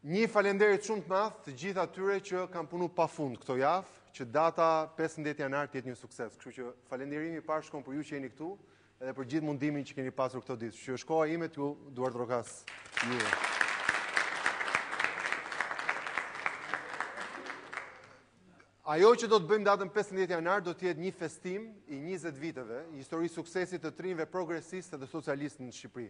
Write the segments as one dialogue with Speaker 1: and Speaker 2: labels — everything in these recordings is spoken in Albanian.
Speaker 1: Një falenderit shumë të madh të gjithë atyre që kanë punu pa fund këto javë, që data 15 janar të jetë një sukses. Kështu që falenderimi i parë shkon për ju që jeni këtu, edhe për gjithë mundimin që keni pasur këto ditë. Kështu që është koha ime t'ju duartrokas juve. Ajo që do të bëjmë datën 15 janar do të jetë një festim i 20 viteve, një histori suksesi të të rinjve progresistë dhe socialistë në Shqipëri.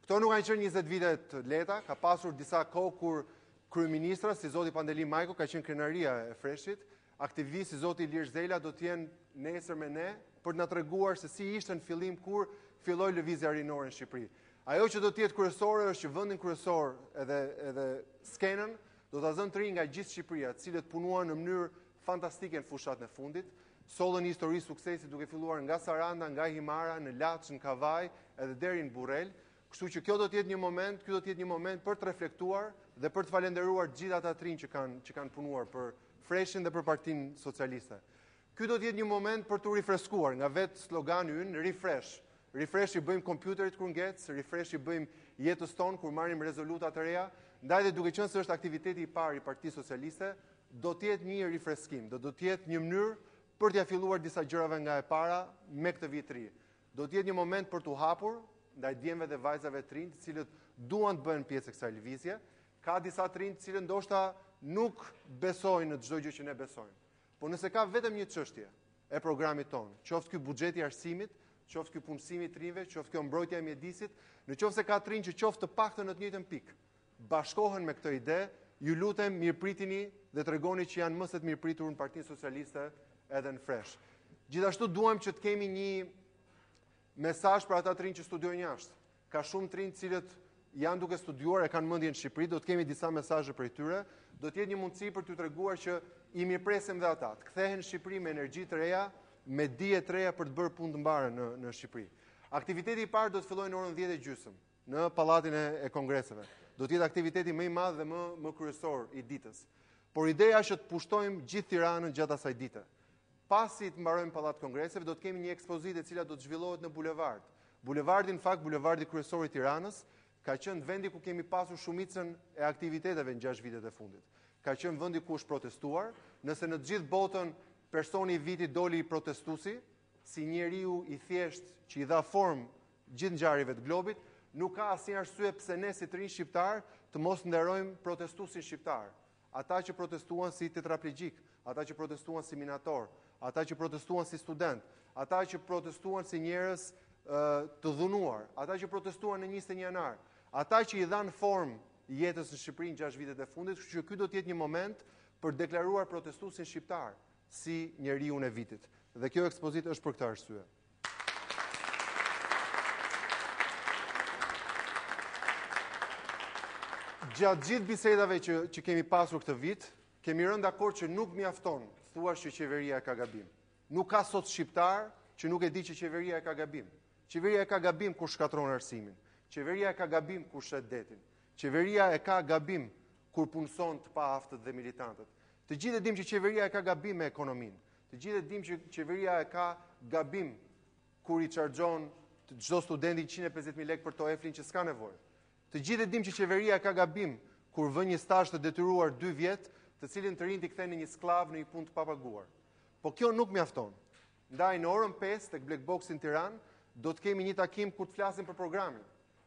Speaker 1: Këto nuk kanë qenë 20 vite të lehta, ka pasur disa kohë kur kryeministra si zoti Pandeli Majko ka qenë krenaria e Freshit, aktivistë si zoti Ilir Zela do të jenë nesër me ne për të na treguar se si ishte në fillim kur filloi lëvizja rinore në Shqipëri. Ajo që do të jetë kryesore është që vendin kryesor edhe edhe skenën do ta zënë të rinj nga gjithë Shqipëria, të cilët punuan në mënyrë fantastike në fushatën e fundit, sollën një histori suksesi duke filluar nga Saranda, nga Himara, në Laç, në Kavajë edhe deri në Burrel. Kështu që kjo do të jetë një moment, ky do të jetë një moment për të reflektuar dhe për të falenderuar të gjithë ata të rinj që kanë që kanë punuar për Freshin dhe për Partinë Socialiste. Ky do të jetë një moment për t'u rifreskuar nga vetë slogani ynë refresh. Refresh i bëjmë kompjuterit kur ngec, refresh i bëjmë jetës tonë kur marrim rezoluta të reja, ndaj dhe duke qenë se është aktiviteti i parë i Partisë Socialiste, do të jetë një rifreskim, do do të jetë një mënyrë për t'ia filluar disa gjërave nga e para me këtë vit të ri. Do të jetë një moment për t'u hapur ndaj djemve dhe vajzave të rinj, të cilët duan të bëhen pjesë e kësaj lëvizje. Ka disa të rinj të cilët ndoshta nuk besojnë në çdo gjë që ne besojmë. Por nëse ka vetëm një çështje e programit tonë, qoftë ky buxheti i arsimit, qoftë ky punësimi i të rinjve, qoftë kjo mbrojtja e mjedisit, në qoftë se ka të rinj që qoftë të paktën në të njëjtën pikë, bashkohen me këtë ide, ju lutem mirëpritini dhe tregoni që janë më se të mirëpritur në Partinë Socialiste edhe në Fresh. Gjithashtu duam që të kemi një mesazh për ata të rinj që studiojnë jashtë. Ka shumë të rinj të cilët janë duke studiuar e kanë mendjen në Shqipëri, do të kemi disa mesazhe prej tyre, do të jetë një mundësi për t'ju treguar që i mirëpresim dhe ata, të kthehen në Shqipëri me energji të reja, me dije të reja për të bërë punë të mbarë në në Shqipëri. Aktiviteti i parë do të fillojë në orën 10 e gjysmë në Pallatin e, e Kongreseve. Do të jetë aktiviteti më i madh dhe më më kryesor i ditës. Por ideja është që të pushtojmë gjithë Tiranën gjatë asaj dite. Pasi të mbarojmë Pallat Kongreseve, do të kemi një ekspozitë e cila do të zhvillohet në bulevard. Bulevardi në fakt, bulevardi kryesor i Tiranës, ka qenë vendi ku kemi pasur shumicën e aktiviteteve në 6 vitet e fundit. Ka qenë vendi ku është protestuar, nëse në të gjithë botën personi i vitit doli protestuesi, si njeriu i thjeshtë që i dha formë gjithë ngjarjeve të globit, nuk ka asnjë arsye pse ne si të rinj shqiptar të mos nderojmë protestuesin shqiptar. Ata që protestuan si tetraplegjik, ata që protestuan si minator, ata që protestuan si student, ata që protestuan si njerëz të dhunuar, ata që protestuan në 21 janar, ata që i dhanë formë jetës në Shqipëri në 6 vitet e fundit, kështu që ky do të jetë një moment për deklaruar protestuesin shqiptar si njeriun e vitit. Dhe kjo ekspozitë është për këtë arsye. Gjatë gjithë bisedave që, që kemi pasur këtë vit, kemi rënë dakord që nuk mjafton të thuash që qeveria e ka gabim. Nuk ka sot shqiptar që nuk e di që qeveria e ka gabim. Qeveria e ka gabim kur shkatërron arsimin. Qeveria e ka gabim kur shet detin. Qeveria e ka gabim kur punëson të paaftët dhe militantët. Të gjithë e dim që qeveria e ka gabim me ekonominë. Të gjithë e dim që qeveria e ka gabim kur i çarxhon çdo studenti 150.000 lekë për TOEFL-in që s'ka nevojë. Të gjithë e dim që qeveria e ka gabim kur vë një stazh të detyruar 2 vjet, të cilin të rinjtë i kthen në një skllav në një punë të papaguar. Po kjo nuk mjafton. Ndaj në orën 5 tek Black Box në Tiranë do të kemi një takim ku të flasim për programin,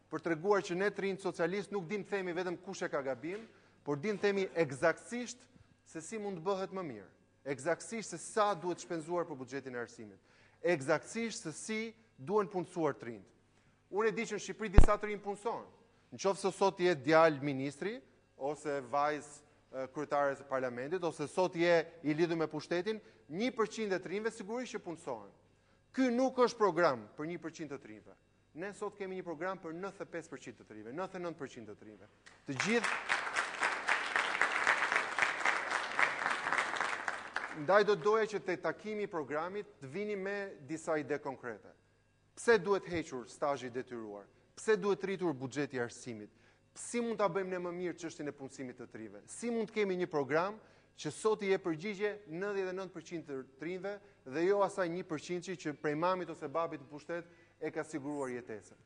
Speaker 1: për treguar që ne të rinjtë socialistë nuk dim të themi vetëm kush e ka gabim, por dim të themi eksaktësisht se si mund të bëhet më mirë. Eksaktësisht se sa duhet shpenzuar për buxhetin e arsimit. Eksaktësisht se si duhen punësuar të rinjtë. Unë e di që në Shqipëri disa të rinj punësohen. Në qoftë se sot je djalë ministri ose vajzë kryetare e parlamentit ose sot je i lidhur me pushtetin, 1% e të rinjve sigurisht që punësohen. Ky nuk është program për 1% të të rinjve. Ne sot kemi një program për 95% të të rinjve, 99% të të rinjve. Të gjithë Ndaj do doja që te takimi i programit të vini me disa ide konkrete. Pse duhet hequr stazhi i detyruar? Pse duhet rritur buxheti i arsimit? Si mund ta bëjmë ne më mirë çështjen e punësimit të të rinjve? Si mund të kemi një program që sot i jep përgjigje 99% të të rinjve dhe jo asaj 1% që prej mamit ose babit në pushtet e ka siguruar jetesën.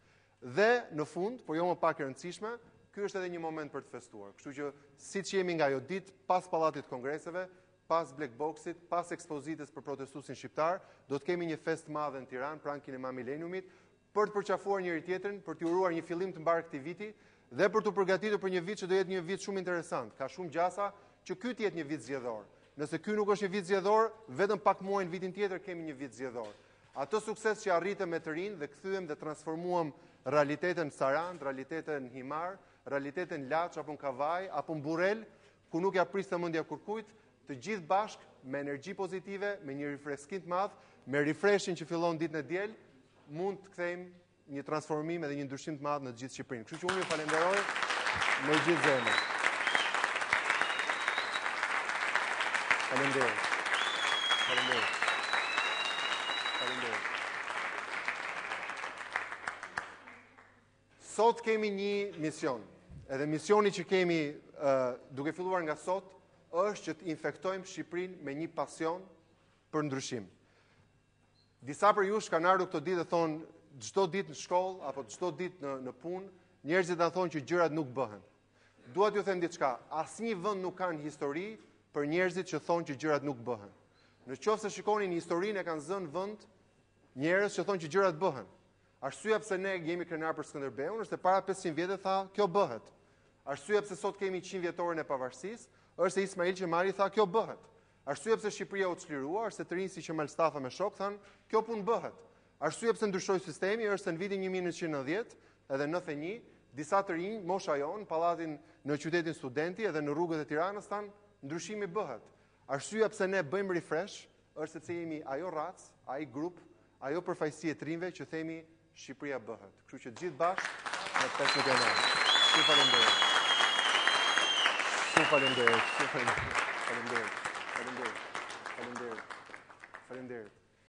Speaker 1: Dhe në fund, por jo më pak e rëndësishme, Ky është edhe një moment për të festuar. Kështu që siç jemi nga ajo ditë pas Pallatit të Kongreseve, pas Black Boxit, pas ekspozitës për protestuesin shqiptar, do të kemi një festë të madhe në Tiranë pranë Kinema Mileniumit për të përqafuar njëri-tjetrin, për t'i uruar një fillim të mbarë këtij viti dhe për t'u përgatitur për një vit që do jetë një vit shumë interesant. Ka shumë gjasa që ky të jetë një vit zgjedhor. Nëse ky nuk është një vit zgjedhor, vetëm pak muaj në vitin tjetër kemi një vit zgjedhor. Atë sukses që arritëm me të rinjtë dhe kthyem dhe transformuam realitete në Sarandë, realitete në Himarë, realitete në Laç apo në Kavajë apo në Burrel, ku nuk ia priste mendja kurrkujt, të gjithë bashkë me energji pozitive, me një rifreskim të madh, me refreshin që fillon ditën e diel, mund të kthejmë një transformim edhe një ndryshim të madh në të gjithë Shqipërinë. Kështu që unë ju falenderoj me gjithë zemër. Faleminderit. Faleminderit. Faleminderit. Sot kemi një mision. Edhe misioni që kemi duke filluar nga sot është që të infektojmë Shqipërinë me një pasion për ndryshim. Disa prej jush kanë ardhur këto ditë dhe thonë çdo ditë në shkollë apo çdo ditë në në punë, njerëzit na thonë që gjërat nuk bëhen. Dua t'ju them diçka, asnjë vend nuk ka në histori për njerëzit që thonë që gjërat nuk bëhen. Në qoftë se shikoni në historinë e kanë zënë vend njerëz që thonë që gjërat bëhen. Arsyeja pse ne jemi krenar për Skënderbeun është se para 500 vjetëve tha kjo bëhet. Arsyeja pse sot kemi 100 vjetorin e pavarësisë është se Ismail Qemali tha kjo bëhet. Arsyeja pse Shqipëria u çlirua është se të rinj si Qemal Stafa me shokë thanë, kjo punë bëhet. Arsyeja pse ndryshoi sistemi është se në vitin 1990 edhe 91, disa të rinj, mosha jonë, në pallatin në qytetin studenti edhe në rrugët e Tiranës thanë, ndryshimi bëhet. Arsyeja pse ne bëjmë refresh është sepse jemi ajo racë, ai grup, ajo përfaqësi e të rinjve që themi Shqipëria bëhet. Kështu që të gjithë bashkë në 15 janar. Shumë faleminderit. Shumë faleminderit. Shumë faleminderit. Faleminderit. Faleminderit. Faleminderit. Faleminderit.